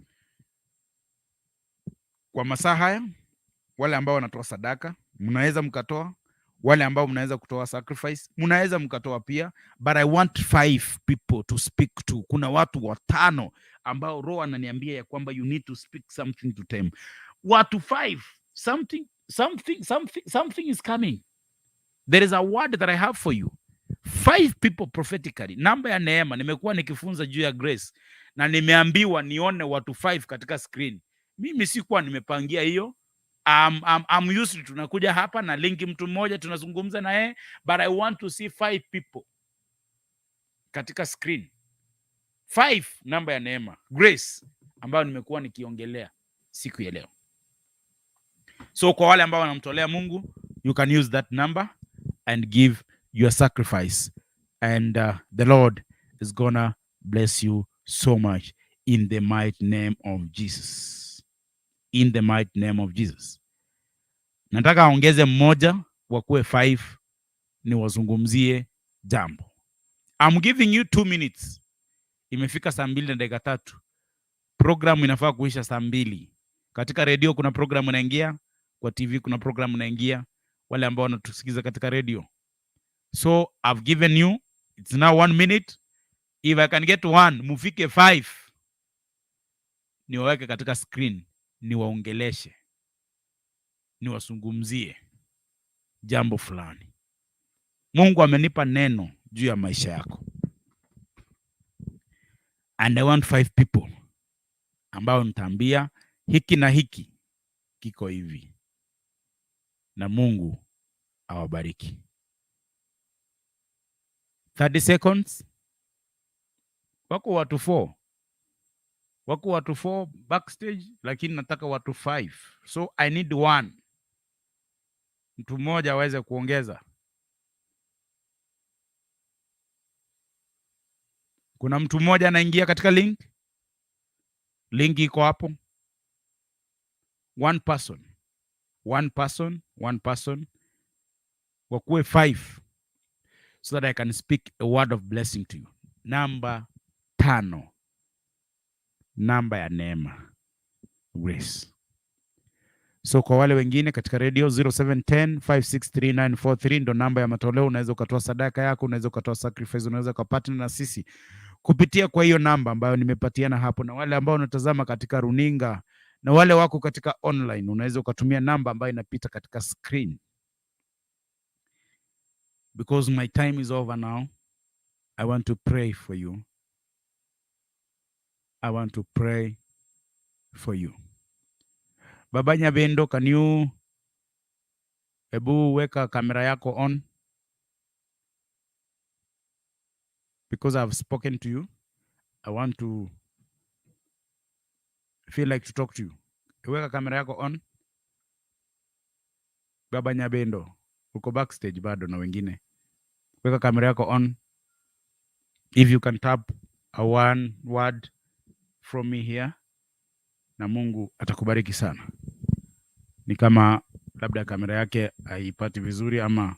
Kwa masaa haya, wale ambao wanatoa sadaka, mnaweza mkatoa. Wale ambao mnaweza kutoa sacrifice, mnaweza mkatoa pia, but I want five people to speak to. Kuna watu watano ambao Roho ananiambia ya kwamba you need to speak something to them. Watu five, something, something, something, something is coming. There is a word that I have for you. Five people prophetically. Namba ya neema, nimekuwa nikifunza juu ya grace na nimeambiwa nione watu five katika screen. Mimi sikuwa nimepangia hiyo. I'm used to, tunakuja hapa na link mtu mmoja, tunazungumza na yeye, but I want to see five people katika screen. Five, namba ya neema, grace ambayo nimekuwa nikiongelea siku ya leo. So kwa wale ambao wanamtolea Mungu, you can use that number and give your sacrifice and the Lord is gonna bless you so much in the mighty name of Jesus. In the mighty name of Jesus. Nataka aongeze mmoja, wakuwe five, niwazungumzie jambo. I'm giving you 2 minutes. Imefika saa 2 na dakika 3. Programu inafaa kuisha saa 2. Katika redio kuna programu inaingia, kwa TV kuna programu inaingia, wale ambao wanatusikiza katika redio. So I've given you, it's now one minute. If I can get one, mufike five, niwaweke katika screen, niwaongeleshe, niwazungumzie jambo fulani. Mungu amenipa neno juu ya maisha yako, and I want five people ambao nitaambia hiki na hiki kiko hivi, na Mungu awabariki. 30 seconds. Wako watu 4, wako watu 4 backstage, lakini nataka watu 5, so I need one, mtu mmoja aweze kuongeza. Kuna mtu mmoja anaingia katika link, link iko hapo. One person, one person, one person, wakuwe five so that I can speak a word of blessing to you. Namba 5, namba ya neema, grace. So kwa wale wengine katika radio, 0710 563943 ndo namba ya matoleo. Unaweza ukatoa sadaka yako, unaweza ukatoa sacrifice, unaweza ukapartner na sisi kupitia kwa hiyo namba ambayo nimepatiana hapo. Na wale ambao wanatazama katika runinga na wale wako katika online, unaweza ukatumia namba ambayo inapita katika screen. Because my time is over now, I want to pray for you. I want to pray for you. Baba Nyabendo, can you, hebu weka kamera yako on, because I've spoken to you. I want to feel like to talk to you. Weka kamera yako on. Baba Nyabendo, uko backstage bado na wengine. Weka kamera yako on. If you can tap a one word from me here, na Mungu atakubariki sana. Ni kama labda kamera yake haipati vizuri ama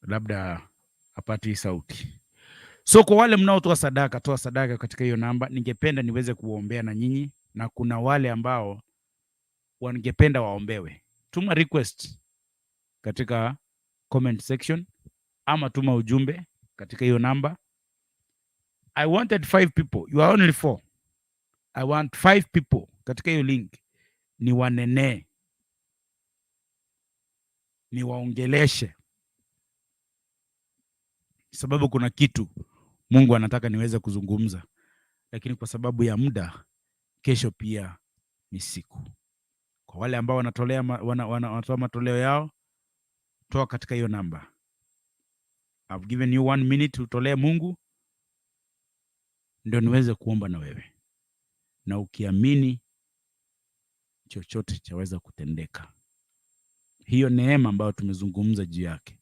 labda hapati sauti. So kwa wale mnaotoa sadaka, toa sadaka katika hiyo namba. Ningependa niweze kuombea na nyinyi, na kuna wale ambao wangependa waombewe. Tuma request katika comment section ama tuma ujumbe katika hiyo namba. I wanted five people, you are only four. I want five people katika hiyo link, niwanenee, niwaongeleshe, sababu kuna kitu Mungu anataka niweze kuzungumza, lakini kwa sababu ya muda, kesho pia ni siku. Kwa wale ambao wanatolea wanatoa matoleo yao, toa katika hiyo namba. I've given you one minute utolee Mungu ndio niweze kuomba na wewe, na ukiamini chochote chaweza kutendeka. Hiyo neema ambayo tumezungumza juu yake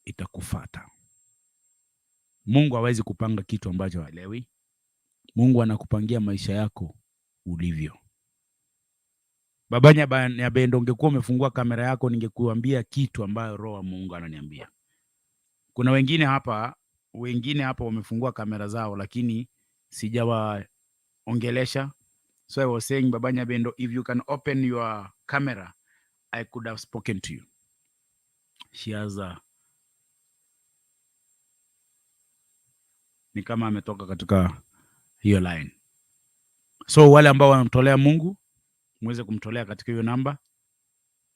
itakufata. Mungu hawezi kupanga kitu ambacho haelewi. Mungu anakupangia maisha yako ulivyo. Baba Nyabendo, ungekuwa umefungua kamera yako, ningekuambia kitu ambayo Roho wa Mungu ananiambia. Kuna wengine hapa wamefungua kamera zao, lakini sijawaongelesha. So I was saying, Baba Nyabendo, if you can open your camera, I could have spoken to you. She has a ni kama ametoka katika hiyo line. So wale ambao wanamtolea Mungu, muweze kumtolea katika hiyo namba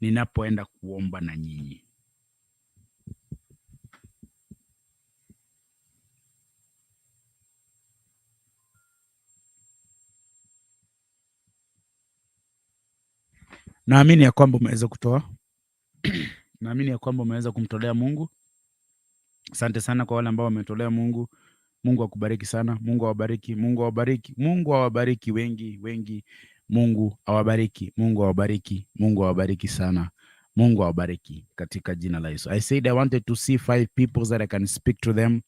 ninapoenda kuomba na nyinyi. Naamini ya kwamba umeweza kutoa. Naamini ya kwamba umeweza kumtolea Mungu. Asante sana kwa wale ambao wametolea Mungu. Mungu akubariki sana. Mungu awabariki. Mungu awabariki. Mungu awabariki wengi wengi. Mungu awabariki. Mungu awabariki. Mungu awabariki sana. Mungu awabariki katika jina la Yesu. I said I wanted to see five people that I can speak to them.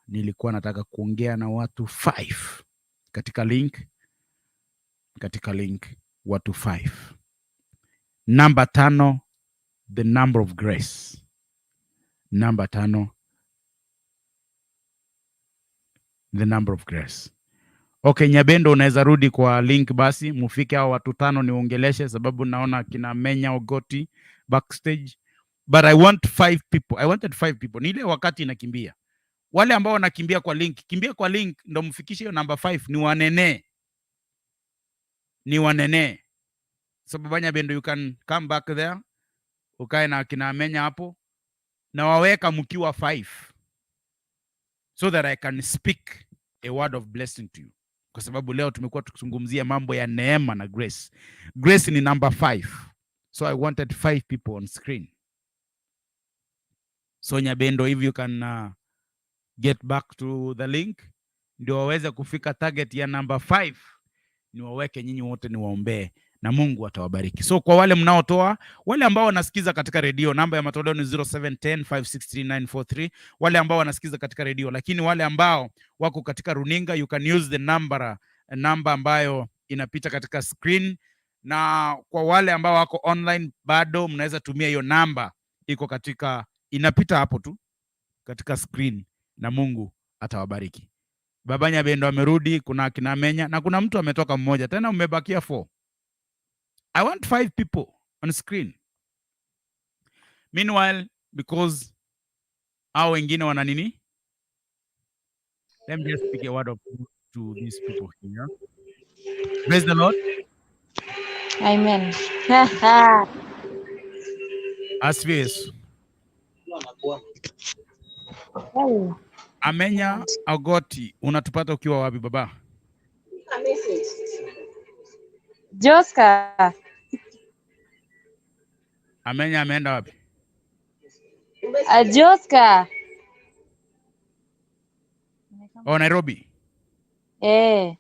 Nilikuwa nataka kuongea na watu five katika link watu five. Namba 5, the number of grace. Namba 5, the number of grace. Okay, Nyabendo, unaweza rudi kwa link basi, mufike hao watu tano niongeleshe, sababu naona kina Menya Ogoti backstage, but I want five people. I wanted five people. Ni ile wakati inakimbia. Wale ambao wanakimbia kwa link, kimbia kwa link ndo mfikishe hiyo namba 5, ni wanene, ni wanene. So Baba Nyabendo, you can come back there, ukae na kina Menya hapo na waweka mkiwa five so that I can speak a word of blessing to you, kwa sababu leo tumekuwa tukizungumzia mambo ya neema na grace. Grace ni number five, so I wanted five people on screen. So Nyabendo, if you can get back to the link ndio waweze kufika target ya number five, niwaweke nyinyi wote niwaombee na Mungu atawabariki. So kwa wale mnaotoa, wale ambao wanasikiza katika redio, namba ya matoleo ni 0710 563943. Wale ambao wanasikiza katika redio, lakini wale ambao wako katika runinga, you can use the number ambayo inapita katika screen, na kwa wale ambao wako online bado mnaweza tumia hiyo namba iko katika inapita hapo tu katika screen, na Mungu atawabariki. Baba Nyabendo amerudi, kuna akina Menya na kuna mtu ametoka mmoja tena, umebakia four. I want five people on screen. Meanwhile, because hao wengine wana nini? Let me just speak a word of truth to these people here. Praise the Lord. Amen. Asifiwe Yesu. Hey. Amenya Agoti, unatupata ukiwa wapi baba? Joska. Amenya ameenda wapi? Joska. Oh, Nairobi. Eh.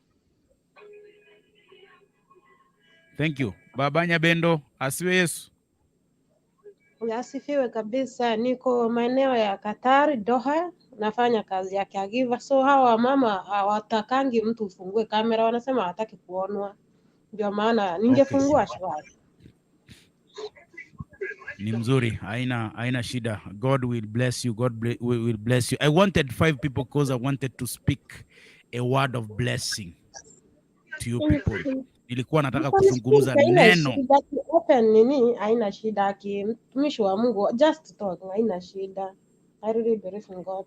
Thank you. Baba Nyabendo, asifiwe Yesu. Asifiwe kabisa. Niko maeneo ya Qatar, Doha, nafanya kazi ya caregiver. So hawa wamama hawatakangi mtu ufungue kamera, wanasema hawataki kuonwa. Ndio maana ningefungua shwari. Ni mzuri, haina shida. God will bless you. God will bless you. I wanted five people because I wanted to speak a word of blessing to you people. Nilikuwa nataka kuzungumza Haina neno. shida, open nini, haina shida. Ki mtumishi wa Mungu, just talk, haina shida. I really believe in God.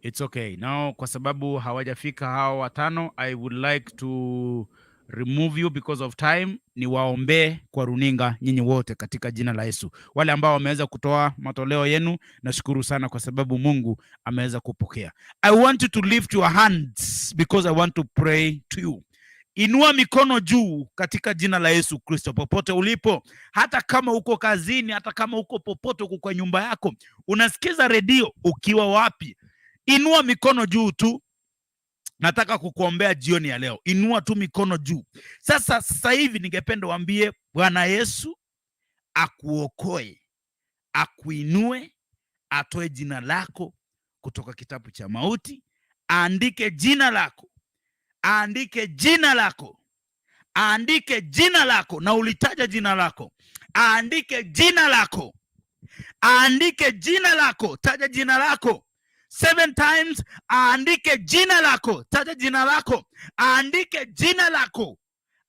It's okay. Now kwa sababu hawajafika hao watano, I would like to remove you because of time. Niwaombee kwa runinga nyinyi wote katika jina la Yesu. Wale ambao wameweza kutoa matoleo yenu, nashukuru sana kwa sababu Mungu ameweza kupokea. I want you to lift your hands because I want to pray to you. Inua mikono juu katika jina la Yesu Kristo, popote ulipo, hata kama uko kazini, hata kama uko popote, uko kwa nyumba yako, unasikiza redio ukiwa wapi, inua mikono juu tu. Nataka kukuombea jioni ya leo. Inua tu mikono juu. Sasa hivi ningependa uambie Bwana Yesu akuokoe, akuinue, atoe jina lako kutoka kitabu cha mauti, aandike jina lako, aandike jina lako, aandike jina lako, na ulitaja jina lako, aandike jina lako, aandike jina lako, taja jina lako. Seven times, aandike jina lako. Taja jina lako, aandike jina lako,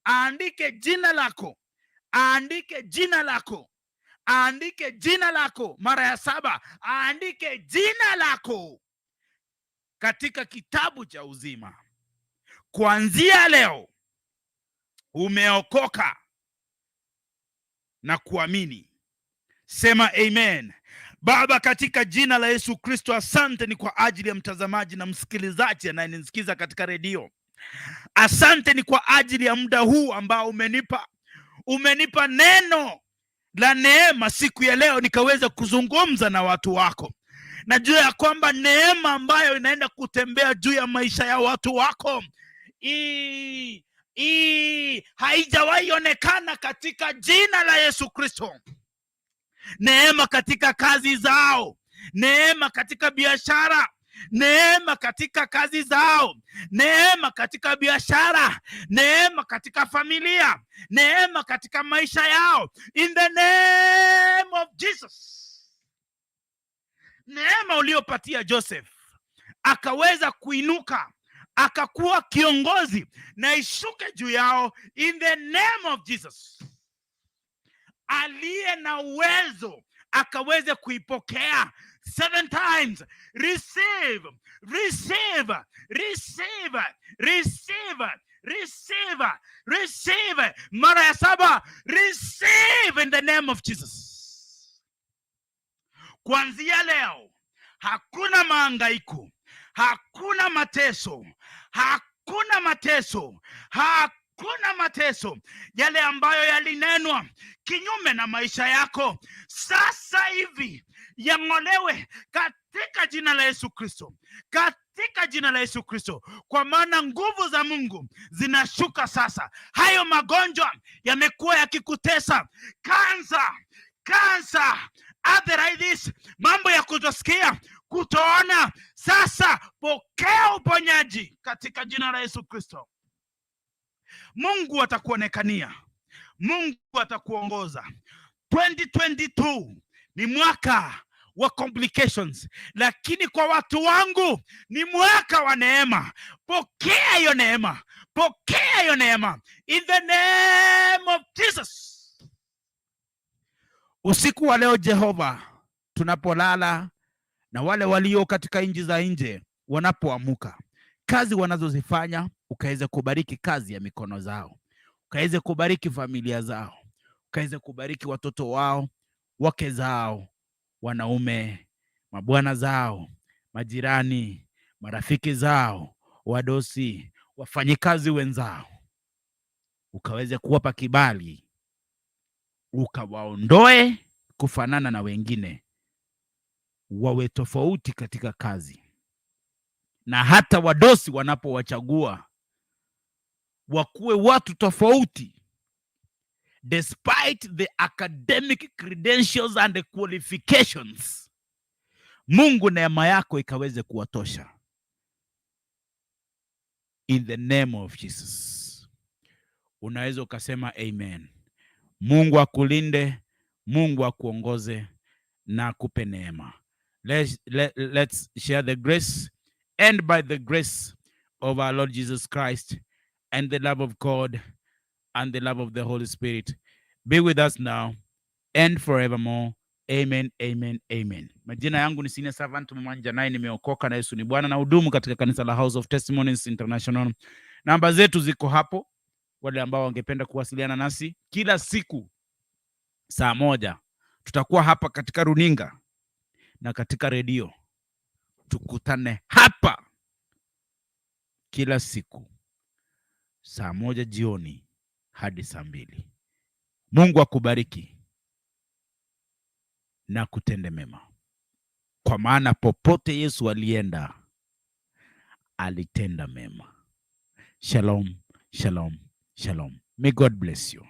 aandike jina lako, aandike jina lako, aandike jina lako mara ya saba, aandike jina lako katika kitabu cha uzima. Kuanzia leo umeokoka na kuamini. Sema amen. Baba, katika jina la Yesu Kristo, asante ni kwa ajili ya mtazamaji na msikilizaji anayenisikiza katika redio. Asante ni kwa ajili ya muda huu ambao umenipa, umenipa neno la neema siku ya leo nikaweza kuzungumza na watu wako. Najua ya kwamba neema ambayo inaenda kutembea juu ya maisha ya watu wako hii haijawahi onekana katika jina la Yesu Kristo. Neema katika kazi zao, neema katika biashara, neema katika kazi zao, neema katika biashara, neema katika familia, neema katika maisha yao, in the name of Jesus. Neema uliopatia Joseph akaweza kuinuka akakuwa kiongozi, na ishuke juu yao in the name of Jesus. Aliye na uwezo akaweze kuipokea seven times. Receive, receive, receive, receive, receive, receive. Mara ya saba, receive in the name of Jesus. Kuanzia leo hakuna maangaiko, hakuna mateso, hakuna mateso, hakuna mateso. Yale ambayo yalinenwa kinyume na maisha yako sasa hivi yang'olewe katika jina la Yesu Kristo, katika jina la Yesu Kristo, kwa maana nguvu za Mungu zinashuka sasa. Hayo magonjwa yamekuwa yakikutesa, kansa, kansa, arthritis, mambo ya kutosikia, kutoona, sasa pokea uponyaji katika jina la Yesu Kristo. Mungu atakuonekania, Mungu atakuongoza. 2022 ni mwaka wa complications, lakini kwa watu wangu ni mwaka wa neema. Pokea hiyo neema, pokea hiyo neema in the name of Jesus. Usiku wa leo Jehova, tunapolala na wale walio katika nchi za nje wanapoamuka, kazi wanazozifanya ukaweze kubariki kazi ya mikono zao, ukaweze kubariki familia zao, ukaweze kubariki watoto wao, wake zao, wanaume, mabwana zao, majirani, marafiki zao, wadosi, wafanyikazi wenzao, ukaweze kuwapa kibali, ukawaondoe kufanana na wengine, wawe tofauti katika kazi, na hata wadosi wanapowachagua wakuwe watu tofauti despite the academic credentials and the qualifications. Mungu, neema yako ikaweze kuwatosha in the name of Jesus. Unaweza ukasema amen. Mungu akulinde, Mungu akuongoze na akupe neema. Let's share the grace, and by the grace of our Lord Jesus Christ and the love of God and the love of the Holy Spirit be with us now and forevermore. Amen, amen, amen. Majina yangu ni Senior Servant Mwanja, naye nimeokoka na Yesu ni Bwana na hudumu katika kanisa la House of Testimonies International. Namba zetu ziko hapo, wale ambao wangependa kuwasiliana nasi kila siku saa 1 tutakuwa hapa katika runinga na katika redio. Tukutane hapa kila siku saa 1 jioni hadi saa 2. Mungu akubariki na kutende mema, kwa maana popote Yesu alienda alitenda mema. Shalom, shalom, shalom. May God bless you.